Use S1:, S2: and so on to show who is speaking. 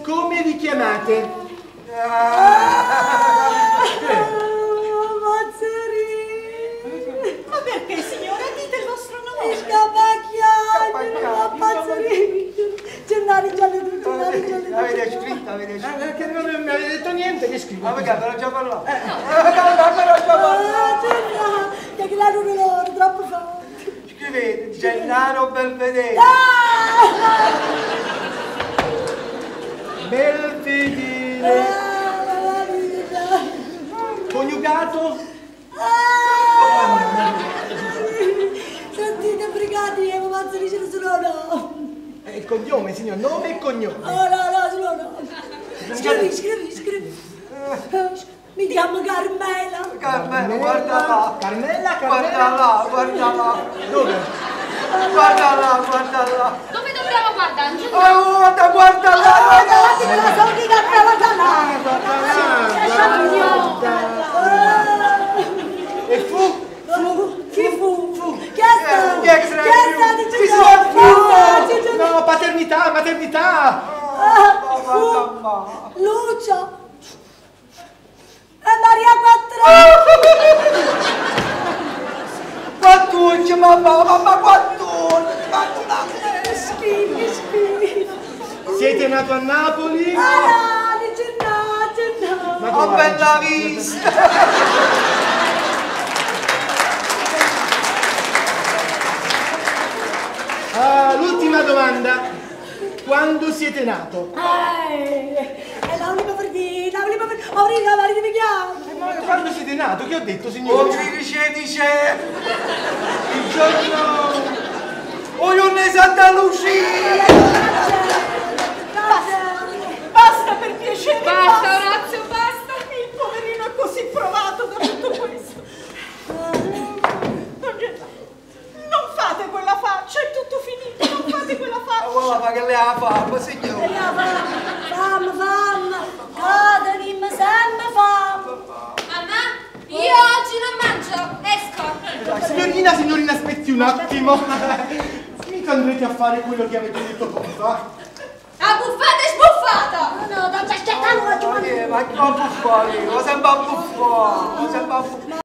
S1: Come vi chiamate?
S2: Mazzarì!
S3: Ma perché, signora? Dite il vostro nome.
S2: Scapacchiani, Mazzarì! Gennaro, Gianni, Gennaro, Gianni.
S4: Avete scritto, avete scritto.
S1: Perché non mi avete detto niente, che scrivo?
S4: Ma perché ve l'ho già parlato? Eh, ve l'ho già parlato.
S2: Ah, Gennaro, che la loro loro, troppo forte.
S4: Scrivete Gennaro Belvedere.
S2: Ah!
S1: Belvedere.
S2: Ah, la vita.
S1: Coniugato?
S2: Ah! Sentite, brigati, ma Mazzarì ce ne sono no.
S1: Il cognome, signor, nome e cognome.
S2: Oh, no, no, solo no. Scrivi, scrivi, scrivi. Mi chiamo Carmela.
S4: Carmela, guarda là.
S1: Carmela, Carmela.
S4: Guarda là, guarda là.
S1: Dove?
S4: Guarda là, guarda là.
S5: Dove dobbiamo guardare? Giù.
S4: Oh, guarda, guarda là, guarda là.
S2: Guardate che la sono di Carmela da là.
S1: Guarda, guarda. E fu?
S2: Fu, chi fu? Chi è stato?
S4: Chi è che se
S2: Chi
S4: n'è
S2: è stato?
S4: più? Chi se n'è più?
S1: No, paternità, maternità.
S2: Ah, fu Lucio e Maria Quattrocchi.
S4: 14, mamma, mamma, 14. Ma
S2: Che schifo, che schifo.
S1: Siete nato a Napoli?
S2: Ah, no, Gennaro, Gennaro.
S1: Ma
S4: Ho bella vista.
S1: Ah, l'ultima domanda. Quando siete nato?
S2: È la ultima per dire, la ultima per... Aurina, Maria mi chiama.
S1: Ma quando siete nato? Che ho detto,
S4: O
S1: signore?
S4: 13 dicembre.
S1: Il giorno...
S4: O giorno di Santa Lucia.
S3: Basta, basta per piacere.
S5: Basta, Orazio, basta.
S3: Il poverino è così provato da tutto questo. Don Gennaro, non fate quella faccia, è tutto finito, non fate quella
S4: Ma
S3: faccia.
S4: guarda fa che lei ha fame, signore.
S2: Fame, fame, cadenim sempre fame.
S5: Mamma, io oggi non mangio. Esco.
S1: Signorina, signorina, aspetti un attimo. Mica andrete a fare quello che avete detto poco fa.
S5: A buffata e sbuffata.
S2: No, no, da
S4: Ma che, ma che buffone, ma sempre a buffone, sempre a buffone.